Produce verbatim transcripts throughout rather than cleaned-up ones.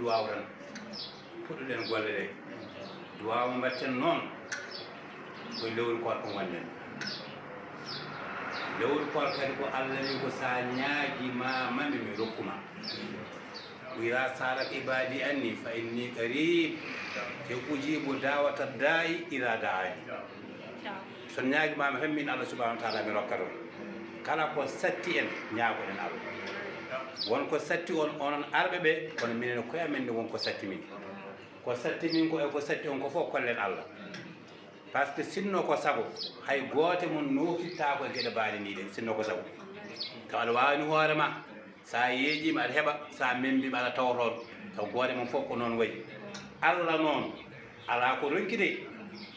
Duwaaw tan, puɗɗoɗen golle ɗe. Duwaaw mo mbaɗten noon, ko e lewru koor ko ngonɗen. Lewru koor kadi ko Allah wi ko sa ñaagi ma mami mi rokkuma. Wa iza sa'alaka ibadi anni fa inni qarib, te ujibu da'wata da'i iza da'ani. So ñaagi ma mi tan min Allah subhanahu wa ta'ala mi rokkat on. Kala ko satti en ñaagoɗen Allah. Won ko satti on onon arɓe ɓe, kono minen e koye amen ne won ko satti min. Ko satti min ko e ko satti on ko fof kollen Allah. Par ce que sinno ko sago, hay goote mon nookittaako e geɗe baɗe ni ɗe, sinno ko sago. Taw aɗa waawani hoore ma, sa yeeƴiima aɗa heɓa, sa membiima aɗa tawtoon. Taw goote mon fof ko noon wayi. Allah noon, alaa ko ronki de.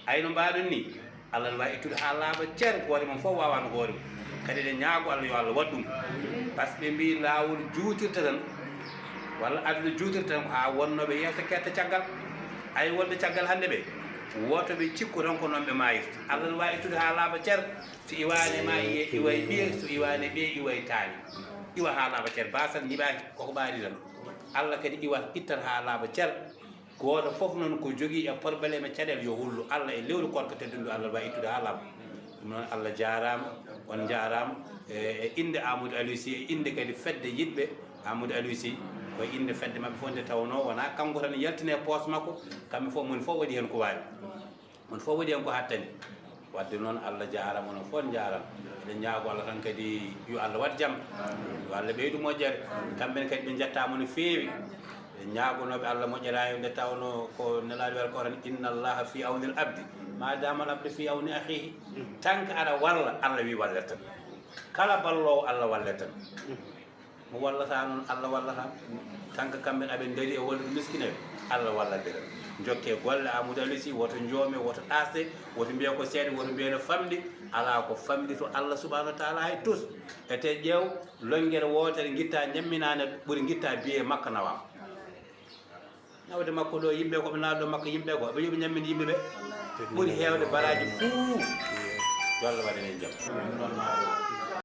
Ay no mbaɗon ni, Allah no waawi ittude haa laaɓa cer, goote mon fof waawano hoore mum. Kadi eɗen ñaago Allah yo Allah waɗ ɗum. Par ce que ɓe mbii laawol juutirta tan, walla aduna juutirta tan ko haa wonnooɓe yeeso ketta caggal. Ay wonɓe caggal hannde ɓe, woto ɓe cikku tan ko noon ɓe maayirta. Allah no waawi ittude haa laaɓa cer, so iwaani ma iye iway ɓiye, so iwaani ɓiye iway taani. Iwa haa laaɓa cer, baasal ñiɓaaki koko ɓaari tan. Allah kadi iwa ittat haa laaɓa cer. Gooto fof noon ko jogii e problème e caɗeele yo hullu Allah e lewru koor ko teddundu Allah wawi ittude haa laaɓa. Ɗum noon Allah jaaraama, on njaaraama. E, e innde Amadou Aliou Sy, e innde kadi fedde yiɗɓe Amadou Aliou Sy, ko e innde fedde maɓɓe fof nde tawnoo wonaa kanko tan yaltini e poos makko, kamɓe fof moni fof waɗi heen ko waawi. On fof waɗi heen ko hattani. Wadde noon Allah jaaraama, onon fof njaaraama. Eɗen ñaago Allah tan kadi yo Allah waɗ jam, yo Allah ɓeydu moƴƴere. Kamɓe ne kadi ɓe njettaama no feewi. Eɗen ñaagonooɓe Allah moƴƴere haa nde tawnoo ko Nelaaɗo wiyata ko tan, inna Allaha fi awni al abdi ma dama al abdu fi awni akhihi. Tan ko aɗa walla, Allah wi wallet tan. Kala balloowo Allah wallet tan. Mo wallata noon Allah wallata. Tan ko kamɓe aɓe ndaari e wallude miskineeɓe, Allah wallat ɓe tan. Njokke golle Amadou Aliou Sy, woto njoome, woto ɗaasde, woto mbiye ko seeɗa, woto mbiye no famɗi. Alaa ko famɗi to Allah subhanahu wa taala hay tus. Ete ƴeew, lonngere wootere ngitta ñamminaande ɓuri ngitta biye makka nawaama. Nawde makko ɗo, yimɓe ko ɓe naatɗo makko, yimɓe ko ɓe yoɓi ñammin yimɓe ɓe. Ɓuri heewde baraaji fuu. Yo Allah waɗan en jam. Ɗum noon ma ɗo.